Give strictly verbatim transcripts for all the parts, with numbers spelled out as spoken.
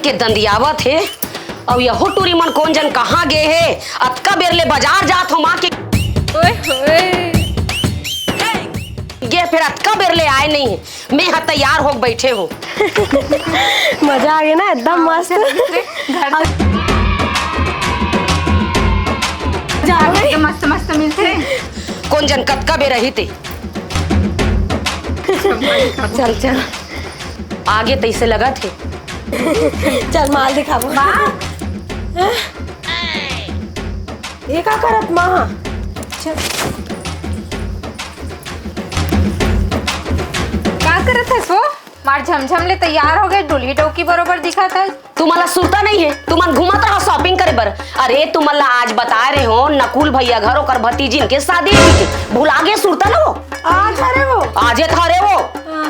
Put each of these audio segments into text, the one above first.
के दंदियावत हे। अउ यहू टूरी मन कोन जन कहाँ गे हे? अतका बेर ले बाजार जात हो माँ के ओए होए। गे, फिर अतका बेर ले आए नहीं। मैं ह तैयार हो बैठे हूँ। मजा आ गया ना, एकदम मस्त। घर जा के मस्त मस्त मिलते। कोन जन कतका बेर रही ते? चल चल। आगे तैसे लगत हे। चल माल दिखाबो। ये का करत माँ? चल। का करत हस वो? मार झमझम ले तैयार हो गए, डुलही डौकी बरोबर दिखत हस। तुमन ला सुरता नहीं है, तुमन घूमत रहो शॉपिंग करे बर। अरे तुमन ला आज बता रहे हो नकुल भैया घर ओकर भतीजिन के शादी है, भुला गे सुरता न हो। आज हरे वो। आजे थारे वो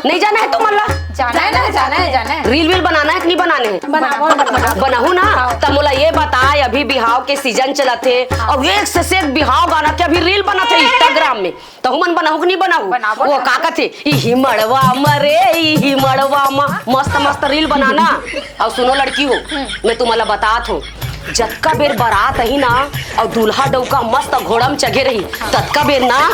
नहीं जाना है तुमन ला। जाना है ना, जाना है, जाना है। रील वील बनाना है कि नहीं बनाने हैं? बनाबो, बनाबो। बनाहू ना। त मोला ये बताए, अभी बिहाव के सीजन चलत हे अउ एक से एक बिहाव गाना के अभी रील बनत हे इंस्टाग्राम में, त हमन बनाहू कि नहीं बनाहू? बनाबो वो ना। का कथे, इही मड़वा म रे, इही मड़वा म, मस्त मस्त रील बनाना। अउ सुनो लड़की हो, मैं तुम्हाला बतात हूँ, जतका बेर बारात अही ना अउ दूल्हा डौका मस्त घोड़ा म चघे रही, ततका बेर ना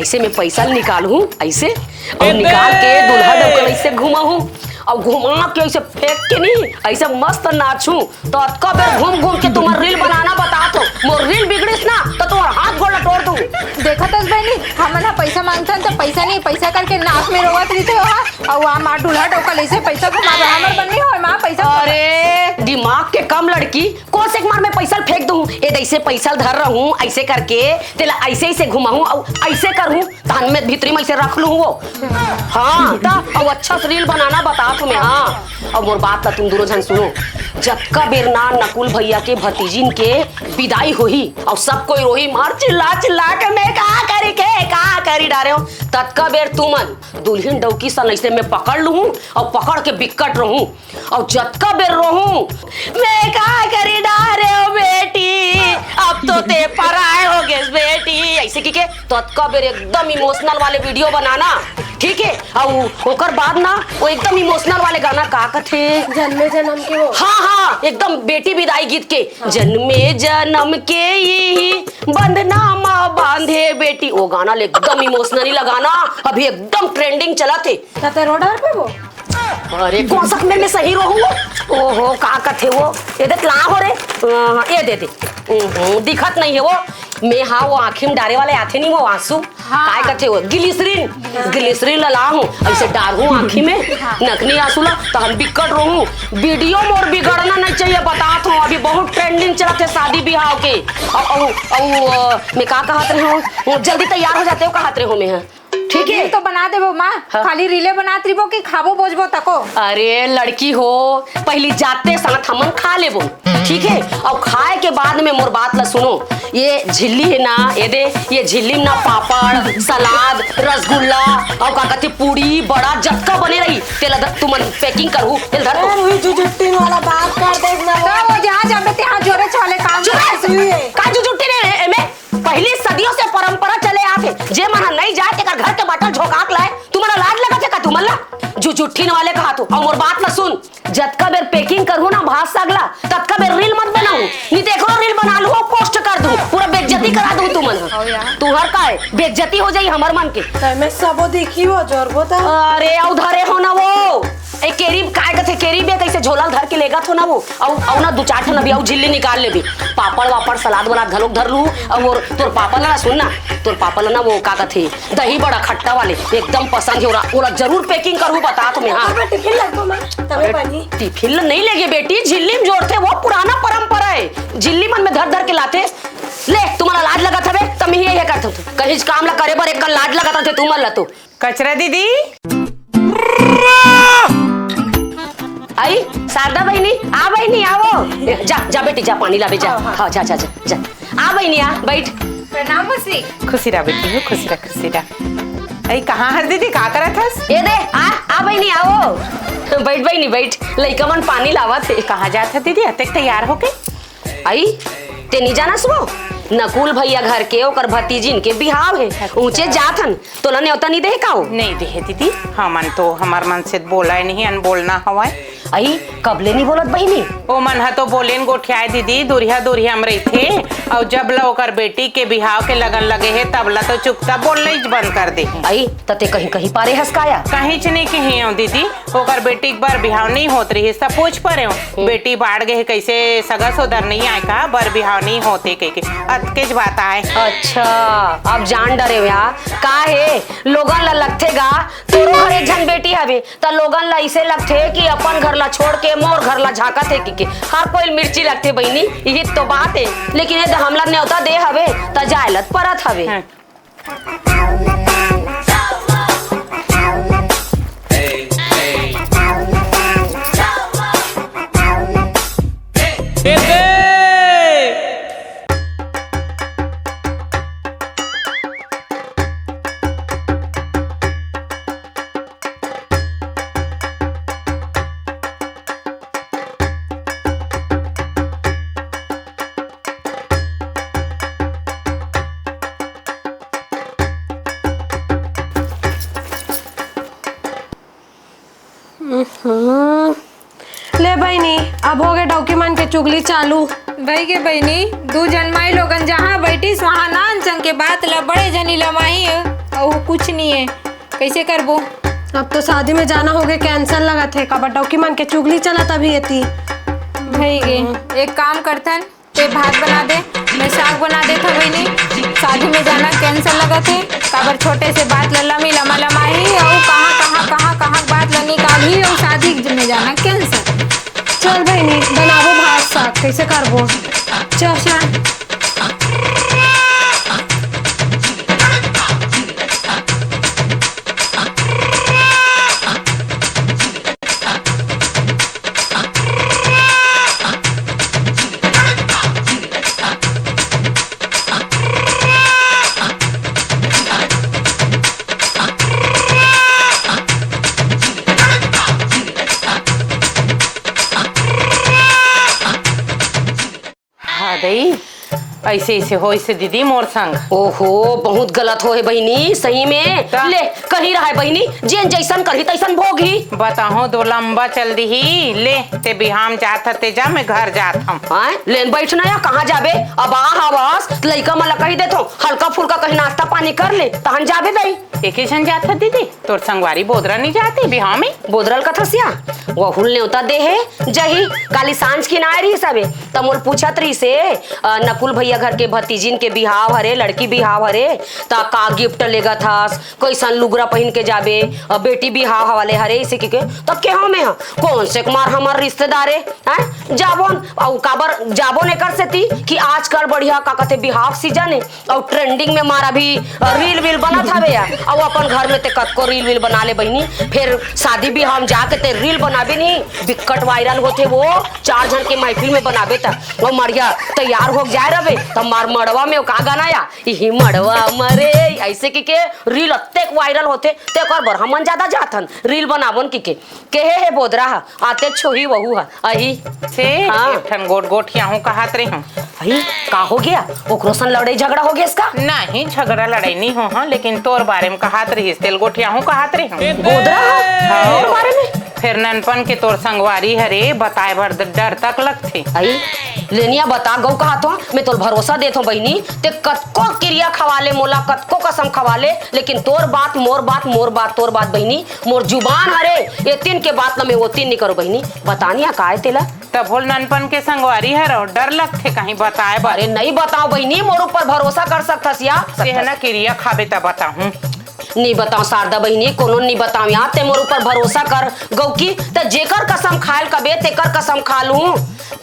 ऐसे मैं पैसा निकालहूँ ऐसे, अउ निकाल के दूल्हा डौका ऐसे घुमाहूँ अउ घुमा के ऐसे फेंक के नहीं, ऐसे मस्त नाचूं। तो अतका बेर घूम घूम के तुम्हार रील बनाना बतात हो, मोर रील बिगड़िस ना तो तुम्हार हाथ गोड़ ला तोड़ दूं। देखत हस बहनी, हमन ह पैसा मांगथन त पैसा नहीं, पैसा करके नाक में रोवत रहिथे ओहा। अउ आ मार दूल्हा डौका लइसे पैसा घुमा दे, हमर बन्नी होय माँ पैसा। अरे दिमाग के कम लड़की, कोन से मार में पैसा ल फेंक दूं? ए दैसे पैसा ल धर रहूं ऐसे करके, तेला ऐसे ऐसे घुमाहूं अउ ऐसे करहूं, तन में भीतरी में ऐसे रख लूं वो। हाँ, त अब अच्छा से रील बनाना बतात हूँ मैं। हाँ, अब मोर बात ला तुम दोनों झन सुनो। जतका बेर ना नकुल भैया के भतीजिन के विदाई होही अउ सब कोई रोही मार चिल्ला चिल्ला के, मैं का करी के का करी डारे हो, ततका बेर तुमन दुल्हिन डौकी सन ऐसे मैं पकड़ लूं अउ पकड़ के बिकट रहूं। अउ जतका बेर रोहूं, मैं का करी डारे हो बेटी, अब तो ते पराए हो गेस बेटी, ऐसे की के ततका बेर एकदम इमोशनल वाले वीडियो बनाना, ठीक है? अउ ओकर बाद ना वो एकदम इमोशनल वाले गाना का कथे, जन्मे जन्म के वो। हाँ हाँ, एकदम बेटी विदाई गीत के, जन्मे जन्म के यही बंधना मा बांधे बेटी, वो गाना ले एकदम इमोशनली लगाना, अभी एकदम ट्रेंडिंग चलत हे। तते रोड हर पे वो। अरे कोन सा मेर में सही रहूं? ओहो, का कथे वो? ये देख ला हो रे। अ, ये दे दे। हम्म, दिखत नहीं है वो। मैं हाँ, वो आँखी में डारे वाले आथे नहीं, वो आंसू। हाँ। काय कथे वो? ग्लिसरीन। ग्लिसरीन ला लाहूं, ऐसे डारहूं आँखी में, नकनी आंसू ला, त हम बिकट रहूं। वीडियो मोर बिगड़ना नहीं चाहिए, बतात हूँ, अभी बहुत ट्रेंडिंग चलत हे शादी बिहाव के। अउ, अउ, अउ, अ, मैं का कहत रहे हूँ, जल्दी तैयार हो जाते हो, कहत रहे हूँ मैं, हाँ। ठीक है? रील तो बना देबो माँ, हाँ। खाली रीले बनात रहिबो कि खाबो बोजबो तको? अरे लड़की हो, पहली जाते साथ हमन खा लेबो, ठीक है? अउ खाए के बाद में मोर बात ला सुनो, ये झिल्ली है ना, ये दे, ये झिल्ली में ना पापड़, सलाद, रसगुल्ला, अउ का कहते पूड़ी, बड़ा जतका बने रही, तेला ध-, तुमन पैकिंग करहू, तेला धर दो। अरे वही जुजुट्टी वाला बात कर दे ना। तो वो जहाँ जाबे ते हाथ जोड़े वाले काम चुप रह। सुनिए। का जुजुट्टी ने एमे? पहली सदियों से परंपरा चले आथे, जे मन ह नहीं जाए तेकर घर के बाटल झोंकाक लाए, तुमन ला लाज लगत हे का? तुमन ला जुजुट्ठीन वाले कहा तू। अउ मोर बात ला सुन, जतका बेर पैकिंग करहू ना भात साग ला, ततका बेर रील मत बनाऊ। नहीं देखो रील बना लू, पोस्ट कर दू, पूरा बेइज्जती करा दू तुमन ह। तुहर का है, बेइज्जती हो जाई हमर मन के। तो मैं सबो देखी वो जोरबो त। अरे अउ धरे हो ना वो, ए केरी काय कथे, केरी बे कैसे झोला ल धर के लेगत हो ना वो। अउ अउ ना दू चार ठन अभी अउ झिल्ली निकाल लेबे। पापड़ वापड़ सलाद वलाद घलोक धर लू। अउ वो तोर पापा ला सुन ना, तोर पापा ला ना वो का कथे, दही बड़ा खट्टा वाले एकदम पसंद हे ओला, ओला जरूर पैकिंग करहू, बतात हूँ मैं। हाँ। मैं टिफिन लगो माँ, तबे बनी। टिफिन ल नहीं लेगे बेटी, झिल्ली में जोरथे, वो पुराना परंपरा है, झिल्ली मन में धर धर के लाथे। ले तुम्हारा लाज लगत हवे, तम ही ये करत हो, कहीं काम ला करे बर एक लाज लगत रथे तुमन ला तो। कचरा दीदी। आई शारदा बहिनी, आ बहिनी, आवो। जा, जा बेटी, जा पानी लाबे, जा। हाँ, जा, जा, जा, जा। आ बहिनी, आ, बैठ। प्रणाम मौसी। खुशी रह बेटी हो, खुशी रह, खुशी रह। अई कहाँ हर दीदी, का करत हस? ये दे, आ, आ बहिनी, आवो। बैठ बहिनी, बैठ। लइका मन पानी लावत हे। कहाँ जात हस दीदी, अतेक तैयार होके? आई, ते नहीं जानस वो? नकुल भैया घर के ओकर भतीजिन के बिहाव हे। ऊंचे जात हन, तोला न्योता नहीं दे का वो? नहीं दे दीदी, हमन तो हमर मन से बोला ही नहीं, अनबोलना हवय। अई, कब ले नी बोलत बहिनी? ओ मन ह तो बोलेन गोठियाए दीदी, दुरिहा दुरिहा म रहिथे। अउ जब ल ओकर बेटी के बिहाव के लगन लगे हे, तब ल तो चुकता बोलना ही बंद कर दे हे। अई, त ते कहीं कहीं पारे हस का या? कहीं च नहीं कहे हंव दीदी, ओकर बेटी के बर बिहाव नहीं होत रहिस त पूछ परेंव। बेटी बाढ़ गे हे, कइसे सगा सोदर नहीं आय का, बर बिहाव नहीं होते कहिके, अतकेच बात आय। अच्छा, अब जान डरेंव या। का हे, लोगन ल लगथे गा, तोरो घर एक झन बेटी हवे, त लोगन ल अइसे लगथे कि अपन घर ल छोड़ के मोर घर ल झांकत हे कहिके। हर कोई ल मिर्ची लगथे बहिनी, इही तो बात हे। लेकिन ये हमला नेवता दे हवे, त जाय ल परत हवे। हाँ। हम्म। ले बहिनी, अब होगे डौकी मन के चुगली चालू। भई गे बहिनी, दू झन माई लोगन जहाँ बइठिस, वहाँ नान चंग के बात ल बड़े झनी लमाही, अउ कुछ नहीं हे, कइसे करबो? अब तो शादी में जाना होगे cancel लगत हे, काबर डौकी मन के चुगली चलत अभी एती। भई गे, एक काम करथन, ते भात बना दे, मैं साग बना देथंव बहिनी। शादी में जाना cancel लगत हे, काबर छोटे से बात ल लमी लमा लमाही, अउ कहाँ, कहाँ, कहाँ, कहाँ बात ल निकालही, अउ शादी में जाना cancel। चल बहिनी, बनाबो भात साग, कइसे करबो? चल, चल। हाँ दई, अइसे अइसे होइस दीदी मोर संग। ओहो, बहुत गलत होहे बहिनी, सही में। त? ले, कहीं रहय बहिनी, जेन जइसन करही तइसन भोगही। बताहूँ तो लंबा चल दिही। ले, ते बिहाव म जात हस ते जा, मैं घर जात हंव। आय, लेन बइठ ना या, कहाँ जाबे? अब आ हवस, लइका मन ल कहि देथंव, हल्का फुल्का कहीं नाश्ता पानी कर ले, तहन जाबे दई। एके झन जात हस दीदी? तोर संगवारी बोदरा नइ जात हे बिहाव में? बोदरा ल कथस या? वहू ल नेवता दे हे, जही। काली सांझ किन आय रहिस हवे, त मोला पूछत रहिस हे, अ, नकुल भइया घर के भतीजिन के बिहाव हरे, लड़की बिहाव हरे, त का gift लेगत हस, कइसन लुगरा पहिन के जाबे, अ, बेटी बिहाव वाले हरे, अइसे कहिके। त केहेंव में ह, कोन से कुमार हमर रिश्तेदार ए, हैं? जाबोन, अउ काबर जाबोन एकर सेती कि आजकल बढ़िया का कथे बिहाव season ए, अउ trending में मार अभी, अ, reel वील बनत हवे या, अउ अपन घर में ते कतको reel वील बना ले बहिनी, फेर शादी बिहाव में जाके ते reel बनाबे नहीं, बिकट viral होथे वो, चार झन के महफिल में बनाबे त, अउ मड़िया तैयार हो जाए रहे, त मार मड़वा में का गाना या, इही मड़वा मरे, अइसे कहिके reel अतेक viral होथे, तेकर बर हमन ज्यादा जाथन, reel बनाबोन कहिके। केहे हे बोदरा ह, आते छुही वहू ह, अही। से हाँ। एक ठन गोठ गोठियाहूँ कहत रेहेंव। अही, का होगे? ओकरो सन लड़ई झगड़ा होगे इसका? नहीं, झगड़ा लड़ई नहीं हो, हाँ, लेकिन तोर बारे में कहत रहिस, तेला गोठियाहूँ कहत रेहेंव। बोदरा ह? हाँ। तोर बारे में? फेर ननपन के तोर संगवारी हरे, बताए बर ड-, डर तक लगथे। अही, लेनिया बता, गऊ कहत हों, मैं तोला भरोसा देत हों बहिनी, ते कतको किरिया खवा ले मोला, कतको कसम खवा ले, लेकिन तोर बात, मोर बात, मोर बात, तोर बात बहिनी, मोर जुबान हरे, एतिन के बात ल मैं ओतिन नी करों बहिनी। बता निया का ए तेला? तभो ले ननपन के संगवारी हरव, डर लगथे कहीं बताए बर। अरे नहीं बताओं बहिनी, मोर ऊपर भरोसा कर सकथस या। तेह ना किरिया खाबे त बताहूँ। नी बताओं शारदा बहिनी, कोनो नी बताओं या, ते मोर ऊपर भरोसा कर गौकी, त जेकर कसम खायल कबे तेकर कसम खा लूँ।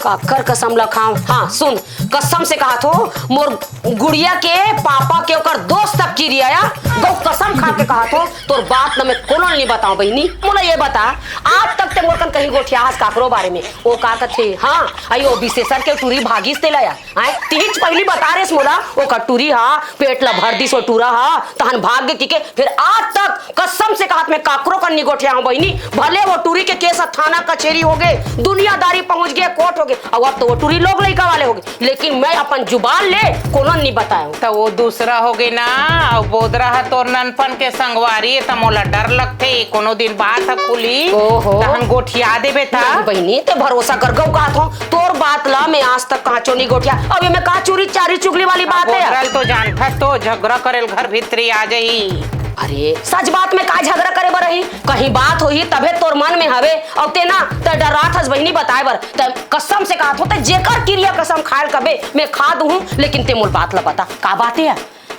काकर कसम ल खाओं? हाँ सुन, कसम से कहत हों, मोर गुड़िया के पापा के ओकर दोस्त तक किरिया या, गौ कसम खा के कहत हों, तोर बात ल मैं कोनो ल नी बताओं बहिनी। मोला ये बता, आज तक ते मोर कन कहीं गोठियाहस काकरो बारे में? ओ का कथे, हाँ, अई ओ बिसेसर के टूरी भागिस तेला या, आय, तिहीच पहिली बता रेहेस मोला, ओकर टूरी हा, पेट ल भर दिस ओ टूरा हा, तहन भाग गे किके, फेर आज तक कसम से कहत मैं काकरो कन नी गोठियाहों बहिनी, भले ओ टूरी के केस ह थाना कचेरी होगे, दुनियादारी पहुंच गे, कोर्ट होगे, अउ अब तो ओ टूरी लोग लइका वाले होगे, ले कि मैं अपन जुबान ले कोनो नी बतायो। त वो दूसरा हो गे ना, अउ बोदरा ह तोर ननपन के संगवारी ए, त मोला डर लगथे, कोनो दिन बात ह खुली, ओहो। तहन गोठिया देबे त। नहीं बहिनी, ते भरोसा कर, गऊ कहत हो, तोर बात ला मैं आज तक कांचो नी गोठिया। अब एमे का चूरी चारी चुगली वाली बात हे? बोदरा ल तो जानथस तो, झगरा करे ल घर भीतरी आ जाही। अरे, सच बात में का झगरा करे बर रही? कहीं बात होही तभे तोर मन में हवे, अउ ते ना, ते डरात हस बहिनी बताए बर। ते कसम से कहत हो, ते जेकर किरिया कसम खाए ल कबे, मैं खा दूहूं, लेकिन ते मोल बात ला बता, का बात हे?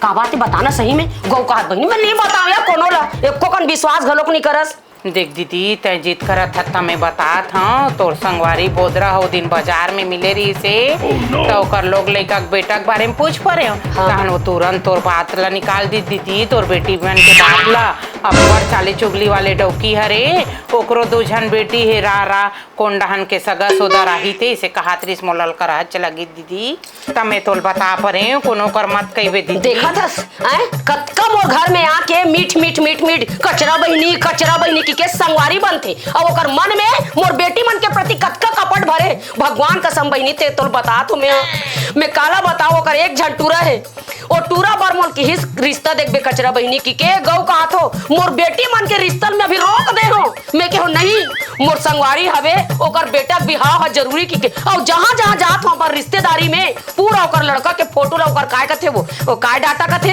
का बात हे, बता ना सही में। गऊ कहत बहिनी, मैं नी बताओं यार कोनो ला, एको कन विश्वास घलोक नी करस। देख दीदी, तैं जिद करत हस त मैं बतात हंव, तोर संगवारी बोदरा ह ओ दिन बाजार में मिले रिहिस हे, त ओकर लोग लइका के बेटा के बारे में पूछ परे हंव। हाँ। तहन वो तुरंत तोर बात ला निकाल दी, दीदी, तोर बेटी मन के बात ला। अब्बड़ चाली चुगली वाले डौकी हरे, ओकरो दू झन बेटी हे, रा, रा, कोन डहन के सगा सोदा राही ते, इसे कहात रिहिस मोला ल करहच लगी दीदी। त मैं तोल बता परेंव, कोनो कर मत कहिबे दीदी। देखत हस, हैं? कतका मोर घर में आके मीठ, मीठ, मीठ, मीठ, कचरा बहिनी, कचरा बहिनी किके संगवारी बनथे। अउ ओकर मन में मोर बेटी मन के प्रति कतका कपट भरे। भगवान कसम बहिनी, ते तोल बतात हों मैं। मैं काला बताओं, ओकर एक झन टूरा हे। ओ टूरा बर मोल किहिस रिश्ता देखबे कचरा बहिनी किके, गऊ कहत हो, मोर बेटी मन के रिश्ता ल मैं अभी रोक दे हों। मैं केहों नहीं, मोर संगवारी हवे, ओकर बेटा के बिहाव ह जरूरी किके। अउ जहां, जहां जात हों अपन रिश्तेदारी में, पूरा ओकर लड़का के फोटो ला ओकर काय कथे वो, ओ काय डाटा कथे?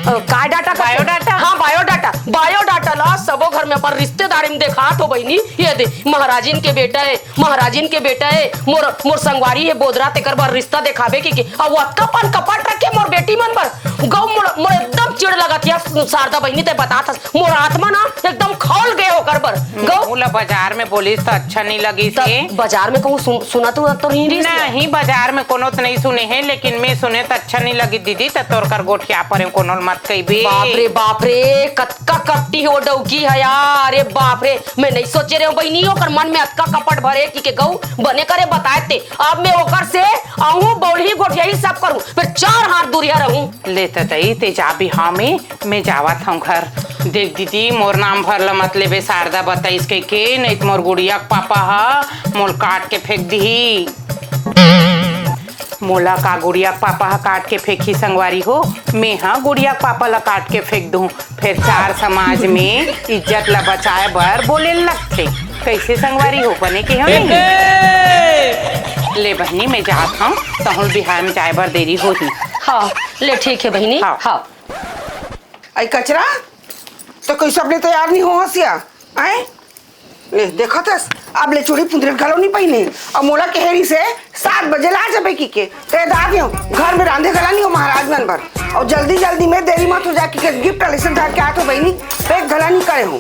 ओ काय डाटा कथे? बायोडाटा। हाँ, बायोडाटा। बायोडाटा ला सबो घर में अपन रिश्तेदारी में देखात हों बहिनी। ये दे, महाराजिन के बेटा हे, महाराजिन के बेटा हे, मोर, मोर संगवारी हे बोदरा, तेकर बर रिश्ता देखाबे किके। अउ वो अतका पन कपट रखे मोर बेटी मन बर। गऊ मोर, मोर एकदम चिढ़ लगत हे, शारदा बहिनी, ते बतात हस। मोर आत्मा ना एकदम खौल गे ओकर बर। गऊ। मोला बाजार में बोलिस त अच्छा नहीं लगिस त हे। बाजार में कहूँ सुन-, सुनत हुआ तो नहीं रहिस हे? नहीं, बाजार में कोनो त नहीं सुने हे, लेकिन मैं सुने त अच्छा नहीं लगिस दीदी, त तोर कर गोठिया परेंव, कोनो ल मत कहिबे। बाप रे, बाप रे, कतका कपटी हे वो डौकी ह यार, अरे बाप रे, मैं नहीं सोचे रहेंव बहिनी, ओकर मन में अतका कपट भरे किके गऊ बने करे बताए ते। अब मैं ओकर से आहूं, बौलही गोठियाही सब करूं, फेर चार हाथ दूरिहा रहूं। ले त दई, ते जा बिहाव में, मैं जावत हंव घर। देख दीदी, मोर नाम भर ल मत लेबे, शारदा बताइस कहिके, नहीं त मोर गुड़िया के पापा ह मोल काट के फेंक दिही। मोला का गुड़िया के पापा ह काट के फेंकही संगवारी हो? मैं ह गुड़िया के पापा ल काट के फेंक दूं, फेर चार समाज में इज्जत ल बचाए बर बोले ल लगथे। कइसे संगवारी हो, बने केहेंव नहीं? ले बहिनी, मैं जात हंव, तहूं ल बिहाव में जाए बर देरी होही। हाँ, ले ठीक हे बहिनी। हाँ। हाँ। अई कचरा, त कइसे अबले तैयार नहीं होवस या? आय? ले, देखत हस, अबले चूड़ी फुंदरी घलो नहीं पहिने। अउ मोला कहे रिहिस हे, सात बजे ला जबे किके। ते दाद हो, घर में रांधे घला नहीं हो महाराज मन बर। अउ जल्दी जल्दी में देरी मत हो जाए किके gift ला अइसे धर के आत हों बहिनी, pack घला नहीं करे हों।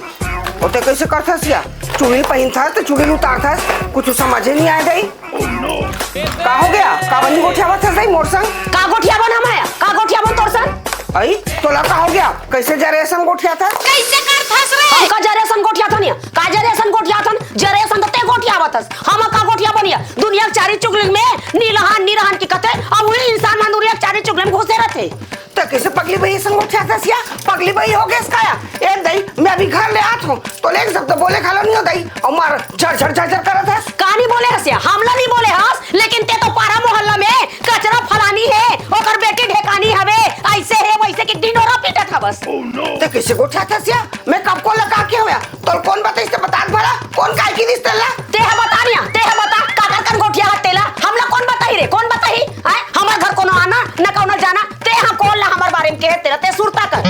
अउ ते कइसे करथस या? चूड़ी पहिनथस त चूड़ी उतारथस, कुछ समझे नहीं आए दई। का हो गया? काबर नहीं गोठियावत हस दई मोर संग? का गोठियावन हमन या? का गोठियावन तोर संग? अई, तोला का हो गया? कइसे जरे असन गोठियाथस? कइसे करथस रे? हम का जरे असन गोठियाथन या? का जरे असन गोठियाथन? जरे असन त ते गोठियावत हस। हम का गोठियावन या? दुनिया के चारी चुगली में नी रहन, नी रहन के कथे, अउ उही इंसान मन दुनिया के चारी चुगली में घुसे रथे। त कइसे पगली बही असन गोठियाथस या? पगली बही हो गेस का या? ए दई, मैं अभी घर ले आत हों, तोला एक शब्द बोले घलो नहीं हो दई, अउ मार झर झर झर झर करत हस। का नहीं बोले हस या? हमला नहीं बोले हस, लेकिन ते तो पारा मोहल्ला में कचरा फलानी हे, ओकर बेटी ढेकानी हवे, अइसे हे, वइसे के ढिंढोरा पीटत हवस। ते कइसे गोठियाथस या? मैं कब कोन ल का केहेंव या? तोला कोन बताइस ते बतात भला? कोन काय किहिस तेला? ते ह बता रिया, ते ह बता, काकर कन गोठियाहस तेला? हमला कोन बताही रे, कोन बताही? आय, हमर घर कोनो आना, न कोनो जाना, ते ह कोन ला हमर बारे में केहे तेला, ते सुरता कर।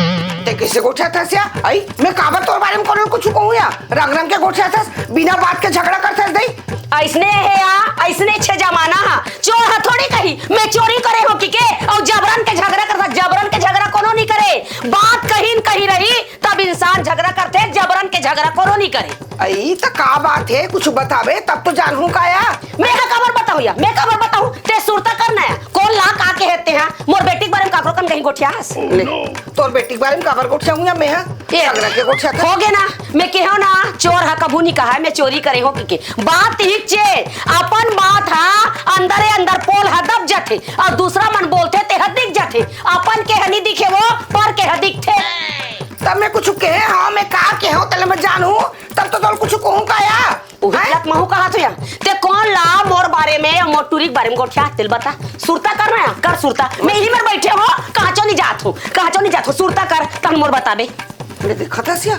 ते कइसे गोठियाथस या? अई, मैं काबर तोर बारे में कोनो ल कुछु कहूं या? रंग रंग के गोठियाथस, बिना बात के झगरा करथस दई। अइसने हे या, अइसने छे जमाना ह। चोर ह थोड़ी कही, मैं चोरी करे हों किके, अउ जबरन के झगरा करथस, जबरन के झगरा कोनो नहीं करे। बात कहीं न कहीं रही, तब इंसान झगरा करथे, जबरन के झगरा कोनो नहीं करे। अई, त का बात हे, कुछु बताबे, तब तो जानहूं का या। मैं ह काबर बताहूं या, मैं काबर बताहूं, ते सुरता करना या। कोन ला का केहे ते हा, मोर बेटी के बारे में काकरो कन कहीं गोठियाहस? ले, तोर बेटी के बारे में काबर गोठियाहूं या मैं ह? ए, झगरा के गोठियाथस। हो गे ना, मैं केहेंव ना, चोर ह कभू नहीं कहा हे, मैं चोरी करे हों किके। बात हिच्चे, अपन बात ह अंदरे अंदर पोल ह दब जाथे, अउ दूसरा मन बोलथे ते ह दिख जाथे। अपन के ह नहीं दिखे वो, पर के ह दिखथे। तब मैं कुछु केहे हंव, मैं का केहेंव, तेला मैं जानहूं, तब तो तोला कुछु कहूं का या? उही हैं? लत महू कहत हों या। ते कोन ला मोर बारे मैं या मोर टूरी के बारे में गोठिया तेल बता। सुरता कर ना, कर सुरता। मैं इही मेर बैठे हो, कहाचो नहीं जात हो, कहाचो नहीं जात हो, सुरता कर, तहन मोर बताबे। मैं देखत हस या,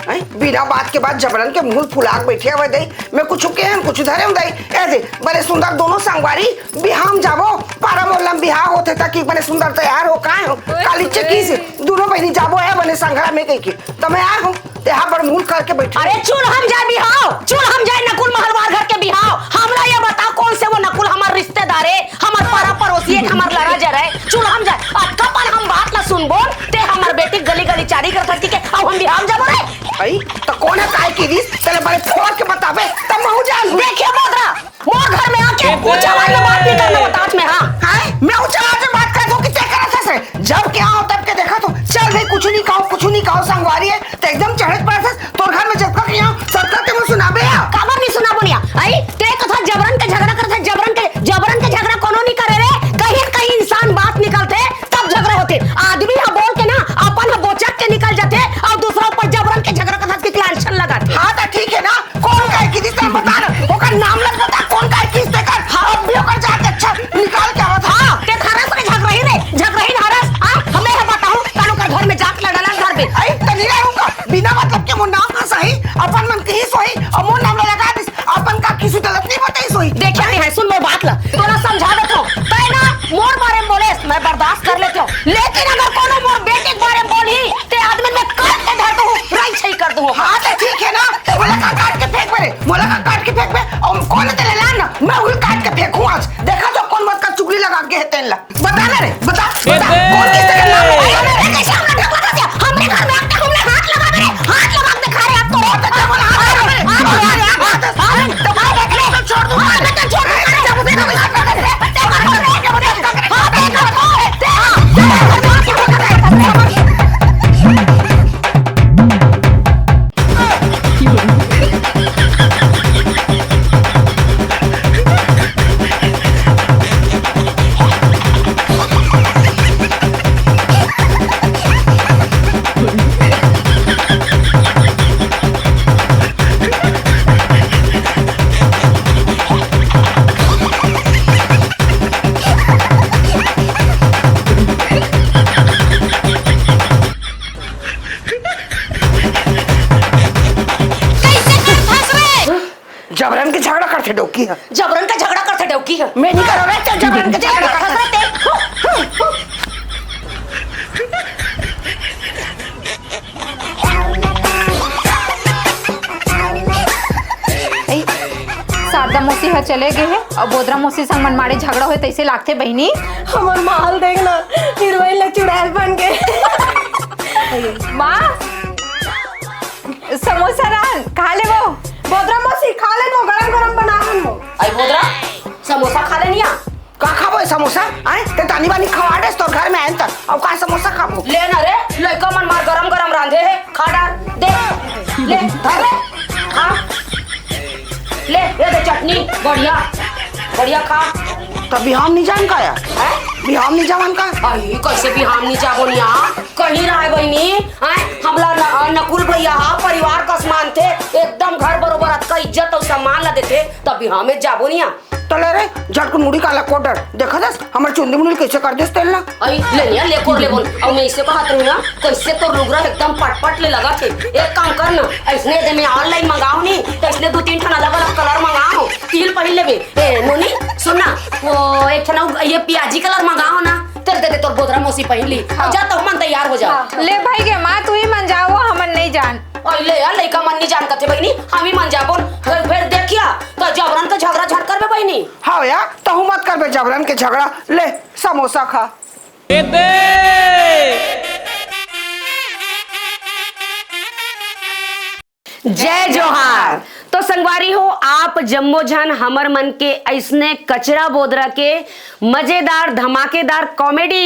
हैं? बिना बात के बात जबरन के मुंह फुला के बैठे हवे दई। मैं कुछ के हैं, कुछ धरे हूँ दई। ए दे, बड़े सुंदर दोनों संगवारी बिहाम जाबो, पारा मोहल्ला में बिहाव होथे ताकि बड़े सुंदर तैयार हो, काय हो? काली चेकी से दोनों बहनी जाबो है बने संघरा में कह के। तो मैं आए हूँ, तेहा बड़ मुंह करके बैठे। अरे चुल हम जाए बिहाव, चुल हम जाए नकुल महलवार घर के बिहाव। हमरा ये बता कौन से वो नकुल हमार रिश्तेदार है, हमार पारा पड़ोसी है, हमार लरा जरा है। चुल हम जाए, अतका पन हम बात ला सुनबो, ते हमार बेटी गली गली चारी करत हस कि के, अब हम बिहाव जाबो रे। आई, तो कौन है काय की रिस? तेरे बड़े फोड़ के बताबे, तब मैं हूँ जान। देखिए बोदरा, मोर घर में आके ऊंचा आवाज में बात नहीं करना बतात मैं, हाँ? हैं? मैं ऊंचा आवाज में बात करत हूँ कि ते करत हस रे? जब के आव तब के देखत हूँ। चल भाई, कुछ नहीं कहो, कुछ नहीं कहो, संगवारी है, ते एकदम चढ़त पड़त हस। तोर घर में जतका के आव, सबका के मुंह सुनाबे या? काबर नहीं सुनाबो निया? आई, ते कथा जबरन के झगड़ा करत हस, जबरन के, जबरन के झगड़ा कोनो नहीं करे रे। कहीं न कहीं इंसान बात निकलथे, तब झगड़ा होथे। आदमी ह बोल के ना, अपन ह बोचक के निकल जाथे, और दूसरा ऊपर जबरन के झगड़ा करत हस कि लालचन लगाथे। हाँ, तो ठीक है ना, कौन काय की दिस बता ना, ओकर नाम लग बता, कौन काय की दिस तेकर, हाँ। अब भी ओकर जाके अच्छा निकाल के आवत है। हाँ, ते हरस रे झगरही रे, झगरही न हरस, हाँ, हमें है बताऊँ, तनु का घर में जाके लड़ाला घर में। आई, तनी रहूंगा, बिना मतलब के मोर नाम का सही, अपन मन कही सोही, और मोर नाम लगा दिस, अपन का किसी गलत नहीं बताई सोही। देखिए नहीं है, सुन मोर बात ला, तोला समझा देता हूँ, तय ना मोर बारे में बोले, मैं बर्दाश्त कर लेता हूँ, लेकिन अगर कोनो मोर बेटे के बारे में बोली, ते आदमी में काट के धर दूँ, राई छई कर दूँ। हाँ, तो ठीक है ना, मोला का काट के फेंक बे रे, मोला का काट के फेंक बे, और कौन तेरे ला ना, मैं उही काट के फेंकूँ आज। देखा तो कौन मत का चुगली लगा के है तेन ला। बता ना रे, बता, बता। कौन किससे करना है? अरे, अरे, कैसे हमने ढकला कर दिया? हमने घर में आके हमने हाथ लगा मेरे, हाथ लगा के दिखा रहे आप तो। हाथ लगा मेरे, हाथ लगा मेरे, हाथ लगा मेरे, हाथ लगा मेरे, हाथ लगा मेरे, छोड़ दो, हाथ लगा मेरे, छोड़ दो, अरे, जब उसे कभी हाथ लगा दे, हाथ लगा दे, हाथ लगा दे। कैसे कर फंस रे? जबरन के झगड़ा करथे डौकी ह। जबरन के झगड़ा करथे डौकी ह। मैं नहीं करो रे, ते जबरन के झगड़ा करथे। ए, शारदा मौसी ह चले गे हे, अउ बोदरा मौसी संग मनमाड़े झगड़ा होय तइसे लागथे बहिनी। हमर माल देख ना, हीरोइन ला चुड़ैल बन गे। माँ, समोसा लान, खा लेबो। बोदरा मौसी, खा ले, वो गरम गरम बना हन वो। आई बोदरा, समोसा खा ले निया। का खाबो ये समोसा? आए, ते तानी बानी खवा देस तोर घर में आयन त। अब का समोसा खाबो? ले ना रे, लइका मन मार गरम गरम रांधे हे, खा डार, दे, ले, धर ले, हाँ, ले, ये दे चटनी, बढ़िया, बढ़िया खा। त बिहाव नहीं जान का या? हैं? बिहाव नहीं जावन का? अरे, कैसे बिहाव नहीं जाबो निया? कहीं रहे बहिनी, हैं? हमला न-, नकुल भैया हा परिवार कस मानथे, एकदम घर बरोबर अतका इज्जत अउ सम्मान ला देथे, त बिहाव में जाबो निया। तले रे, झटकुन मुड़ी काला कोडर। देखा दस, हमर चुंदी मुड़ी कइसे कर देस तेल ला। अई, ले निया, ले कोर ले बोल। अउ मैं इसे कहत रहूं ना, कइसे तोर लुगरा एकदम पटपट ले लगत हे। एक काम कर ना, अइसने दे मैं online मंगाहूं नी, त अइसने दू तीन ठन अलग-अलग colour मंगाहूं। तिल पहिर लेबे। ए, नोनी, सुन ना, वो एक ठन अउ ये पियाजी colour मंगाहूं ना, तेल दे दे तोर बोदरा मौसी पहिर ली। हाँ। जा तो हमन तैयार हो जा। हाँ। ले भाई के माँ, तू ही मन जाओ, हमन नहीं जान। अई ले यार, लइका मन नहीं जान कथे बहिनी, हम ही मन जाबो। फिर, फिर देखिया, त जबरन के झगड़ा झट करबे बहिनी। हाँ यार, तहू मत करबे जबरन के झगड़ा। ले, समोसा खा। ए दे। जय जोहार। तो संगवारी हो, आप जम्मो झन हमर मन के अइसने कचरा बोदरा के मजेदार, धमाकेदार comedy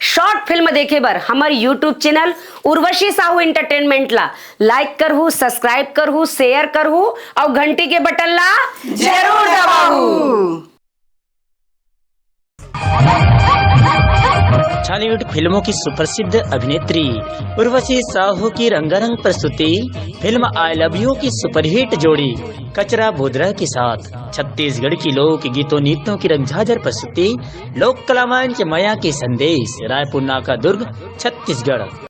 short film देखे बर हमर YouTube channel Urvashi Sahu Entertainment ला like करहू, subscribe करहू, share करहू अउ घंटी के button ला जरूर दबाहू। छत्तीसगढ़। बॉलीवुड फिल्मों की सुप्रसिद्ध अभिनेत्री उर्वशी साहू की रंगारंग प्रस्तुति फिल्म आई लव यू की सुपरहिट जोड़ी कचरा बोदरा के साथ छत्तीसगढ़ की लोक गीतों नृत्यों की रंगझाझर प्रस्तुति लोक कला मंच मया के संदेश, रायपुर नाका, दुर्ग, छत्तीसगढ़।